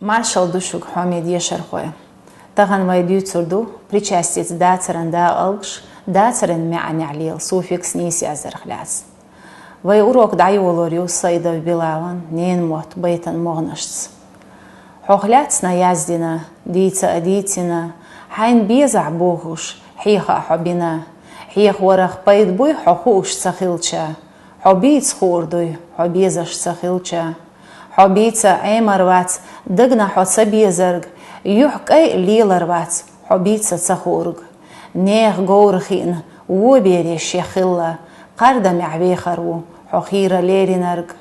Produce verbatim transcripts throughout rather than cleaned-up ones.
Маршалла ду шуга, хьоме дешархой! Тахан вай дуьйцур ду причастица дацаран дакъалгаш, дацаран маьӀанехь лела суффикс нийсъяздарх лаьцна. Вай урок дӀайолор ю Саидов Билалан «Ненан мотт» байтан могӀанашца. Хьох лаьцна яздина, дийца а дийцина, хьайна безахь бохуш, хьеха а хьо бина. Хьехаварах пайда буй хьо хууш ца хилча, хьо бийца хуур дуй хьо безаш ца хилча. Хьо бийца Ӏемар вац дагна хьо ца безарг, юьхь кӀай а лелар вац хьо бийца ца хуург. Нехан говра хиъна вон бере шех хилла, кхардамехь вехар ву хьо хийра леринарг.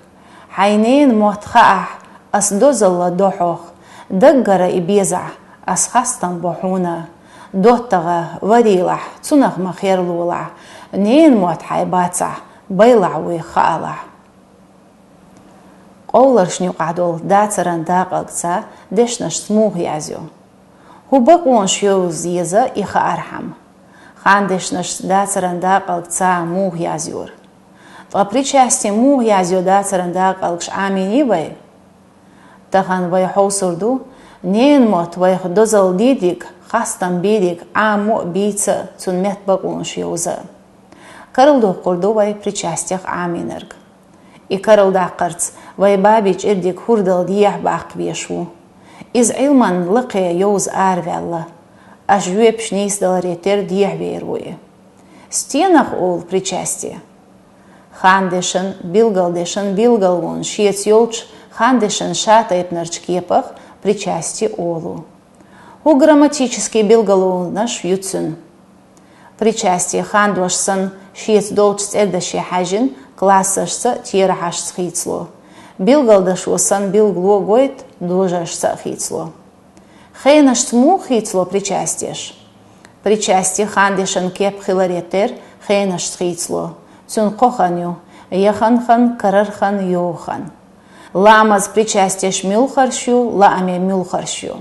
Хьайн ненан мотт хаахь, ас дозалла до хьох, даггара и безахь, ас хастам бо хьуна. ДоттагӀа, варийлахь, цунах ма херлолахь, ненан мотт хьайн бацахь, байлахь вуй хаалахь. Къовларшна юкъахь долу дацаран дакъалгца дешнашца муха язйо? ХӀун бакъонаш йовза еза и хаархьама? Хандешнашца дацаран дакъалгца муха язйора? Ткъа причастин муха язйо дацаран дакъалгаш Ӏамийний вай? Тахан вай хьовсур ду, ненан мотт вайх дозалла дийдиг, хастам бийдиг Ӏамо а, бийца а, цунна метта бакъонаш йовза а. Карладоккхур ду вай причастих Ӏамийнарг. И карладаккхарца вай бабин чӀирдиг хӀордал дехьа баккха везаш ву. Иза Ӏилманна лакхе йовза араваьлла. Аш жоьпаш нийсдаларе терра дехьавер ву и. Стенах олу причасти? Хандешан, билгалдешан билгалонан шеца йолчу хандешан шатайпанарчу кепах причасти олу. ХӀун грамматически билгалонаш ю цуьнан? Причасти хандош санна шеца долчу цӀердаше хьаьжжина классашца а, терахьашца а хийцало. Билгалдашо санна билгало гойту дожаршца а хийцало. Хенашца муха хийцало причастеш? Причасти хандешан кеп хиларе терра хенашца хийцало. Цуьнан кхо хан ю: яхан хан, карара хан, йоха хан. Лаамаза причастеш муьлхарш ю, лааме муьлхарш ю?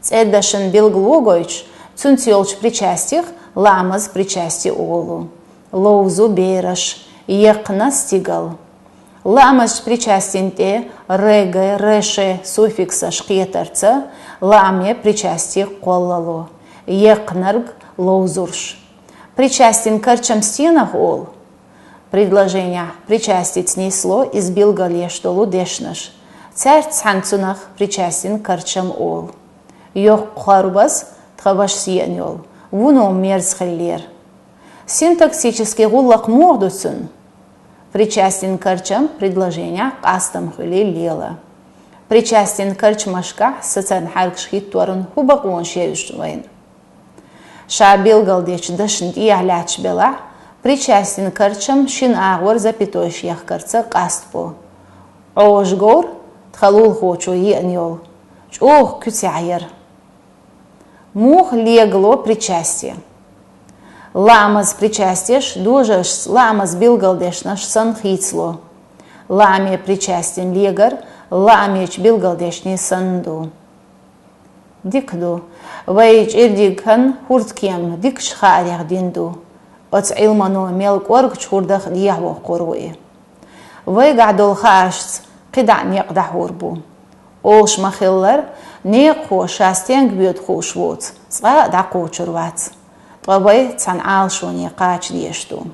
ЦӀердашна билгало гойтуш, цуьнца йолчу причастих лаамаза причасти олу. Ловзу бераш, яккхана стигал. Лаамазчу причастин тӀе р г, р ш суффиксаш кхетарца лааме причасти кхоллало, яккханарг ловзурш. Причастин карчам стенах олу? Предложенехь причастица нисло иза билгалъеш долу дешнаш. Цаьрца цхьаьна цунах причастин карчам олу. Йоккха хорбаз, тхан вашас еана йолу, вуно мерза хиллера. Синтаксически гӀуллакх муха ду цуьнан? Причастин карчам предложенехь къастам хуьлий лела. Причастин карчамашкахь сацарна хьаьргаш хӀитторан хӀун бакъонаш евзаш вайна? Ша билгалдечу дашна тӀехьа лаьтташ белахь, причастин карчам шина агӀор запятойш ехкарца къастабо. Ӏожа говр, тхан лулахочо еана йолу, чӀогӀа куьцехь яра. Муха легало причасти? Лаамаза причастеш дожаршца лаамаза билгалдешнаш санна хийцало. Лааме причастин легар лаамечу билгалдешнийн санна ду. Дика ду. Вай чӀирдиган хӀурдкема дикачу хаарех дина ду. Оцу Ӏилмано мел кӀоргачу хӀордах дехьавоккхур ву и. Вайгахь долу хаашца кхидӀа некъ дӀахьур бу. Олуш ма-хиллара, некъахо ша стенга воьду хууш воцу, цкъа а дӀакхочур вац. Ткъа вай цхьана Ӏалашоне кхача дезаш ду.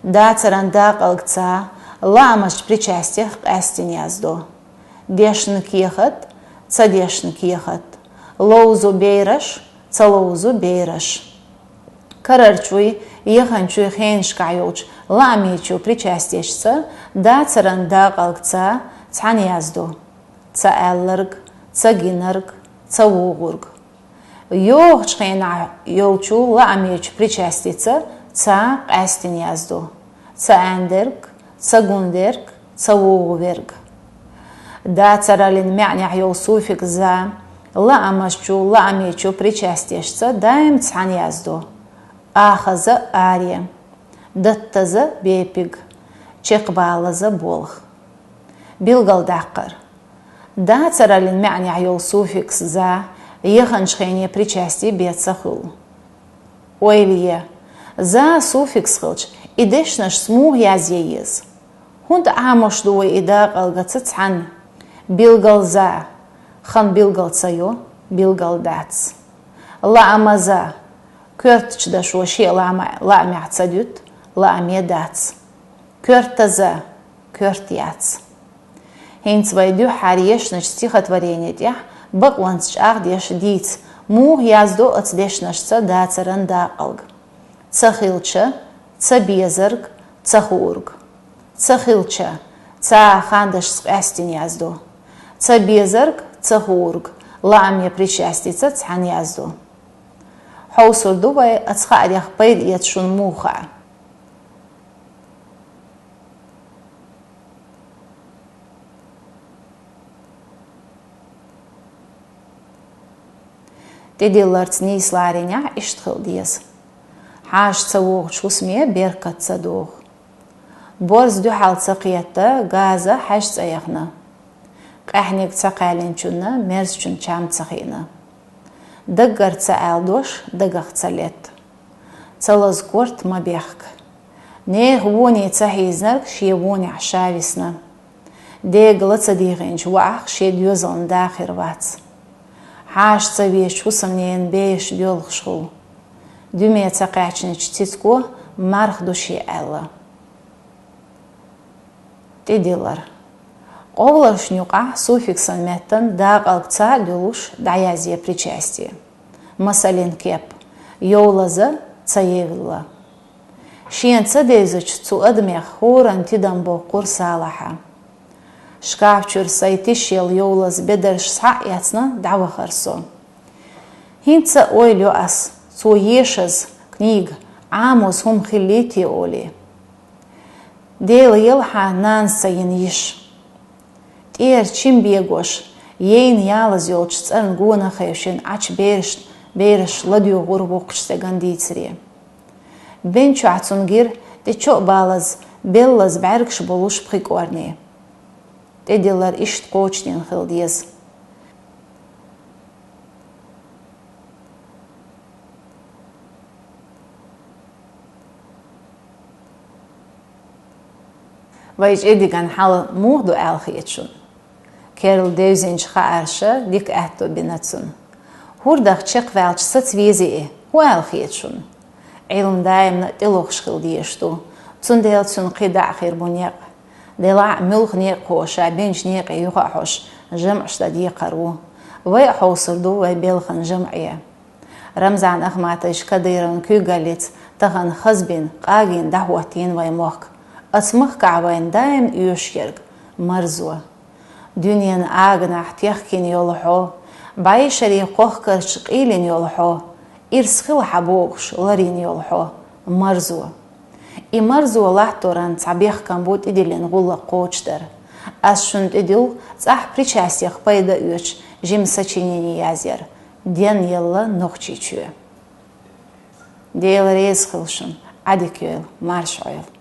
Дацаран дакъалгца лаамазчу причастех къаьстина яздо: дешна кехат, ца дешна кехат, ловзу бераш, ца ловзу бераш. Карарчуй, яханчуй хенашкахь йолчу лаамечу причастешца дацаран дакъалгца цхьаьна яздо: ца аьлларг, ца гинарг, ца вогӀург. ЙогӀучу хенахь йолчу лаамечу причастица ца къаьстина яздо: ца аьндерг, ца гундерг, ца вогӀу верг. Дацараллин маьӀнехь йолу суффикс «за» лаамазчу, лаамечу причастешца даим цхьаьна яздо: ахаза — аре, даттаза — бепиг, чекхбалаза — болх. Билгалдаккхар. Дацараллин маьӀнехь йолу суффикс «за» яханчу хене причасти бен ца хуьлу. Ойла е, «за» суффикс хилча, и дешнашца муха язъе еза? ХӀунда Ӏамош ду вай и дакъалгаца цхьаьна? Билгал «за», Хан билгал ца йо, билгал дац. Лаамаза, коьртача дашо шен лаама-, лаамехь ца дуьту, лааме дац. Коьртаза, коьрта яц. ХӀинца вай дуьххьара ешначу стихотворени тӀехь бакъонца чӀагӀдеш дийца, муха яздо оцу дешнашца дацаран дакъалг. Ца хилча, ца безарг, ца хуург. Ца хилча, цхьа хандашца къаьстина яздо. Ца безарг, ца хуург, лаам я причастица цхьаьна яздо. Хьовсур ду вай, оцу хаарех пайда эца шуна муха хаьа. ТӀедилларца нийса ларийнехь иштта хила деза. Хьаша ца вогӀучу хӀусаме беркат ца догӀу. Борз дуьхьал ца кхетта, газа хьаьж цӀа яхна. Къаьхьниг ца кхаьллинчунна мерзачун чам ца хиъна. Даггара ца аьлла дош дагах ца летта. Ца лаза корта ма бехка. Нехан воне ца хьийзинарг шен вонехь ша висна. Дега ла ца дийгӀинчу воӀах шен доьзална да хир вац. Хьаша ца везачу хӀусамненан бешаш доьлхуш хуьлу. Дуьме ца кхаьчначу цицго марха ду шен аьлла. ТӀедиллар. Къовларшна юкъахь суффиксан меттан дакъалг ца а дуьллуш дӀаязъе причастие. Масалин кеп: йовлаза, ца евлла. Шена ца девзачу цу адамех хӀоранна тидам боккхура Салахьа. Шкаф чуьра сайн тишъелла йовлаза бедарш схьа а эцна, дӀавахара со. ХӀинца а ойла йо ас, цо ешаза книга, Ӏамоза хӀума хиллий те олий. Дела елахь, нанас ца йина йиш. ТӀера чим бегош, ейна ялаза йолчу цӀарна гонах хевшина Ӏачу бераш, бераш ладоьгӀура воккхачу стеган дийцаре. Бен чохь цунна гира тӀе чо а балаза, беллаза бӀаьргаш болуш пхи кӀорни. ТӀедиллар иштта кхочушдина хила деза. Вай чӀирдиган хьал муха ду аьлла хета шуна? Керла девзинчу хаарша дика аьтто бина цунна. ХӀурдах чекхваьлча саца везий и, хӀун аьлла хета шуна? Ӏилма даимна а тӀелохуш хила дезаш ду, цундела цуьнан кхин дӀа а хир бу некъ. Делахь а муьлхха некъахо ша бинчу некъе юха а хьожуш, жамӀаш дан декхар ву. Вай а хьовсур ду вай белхан жамӀе. Рамзан Ахматович Кадыровн куьйгаллица тахана хазбина, къагийна дӀахӀоттийна вайн мохк. Оцу махкахь вайна даим оьшуш ерг — марзо. Дуьненан аганахь техкина йолу хьо, бӀешерийн кхохкарчу къийлина йолу хьо, ирс хила хьан бохуш ларйина йолу хьо — марзо. И марзо латторан цхьа бехкам бу тӀедиллина гӀуллакх кхочушдар. Ас шуна тӀедуьллу цӀахь причастиех пайда оьцуш жима сочинени язъяр, денъелла Нохчийчоь. Дела реза хуьлда шуна, Ӏадика йойла, марша Ӏойла.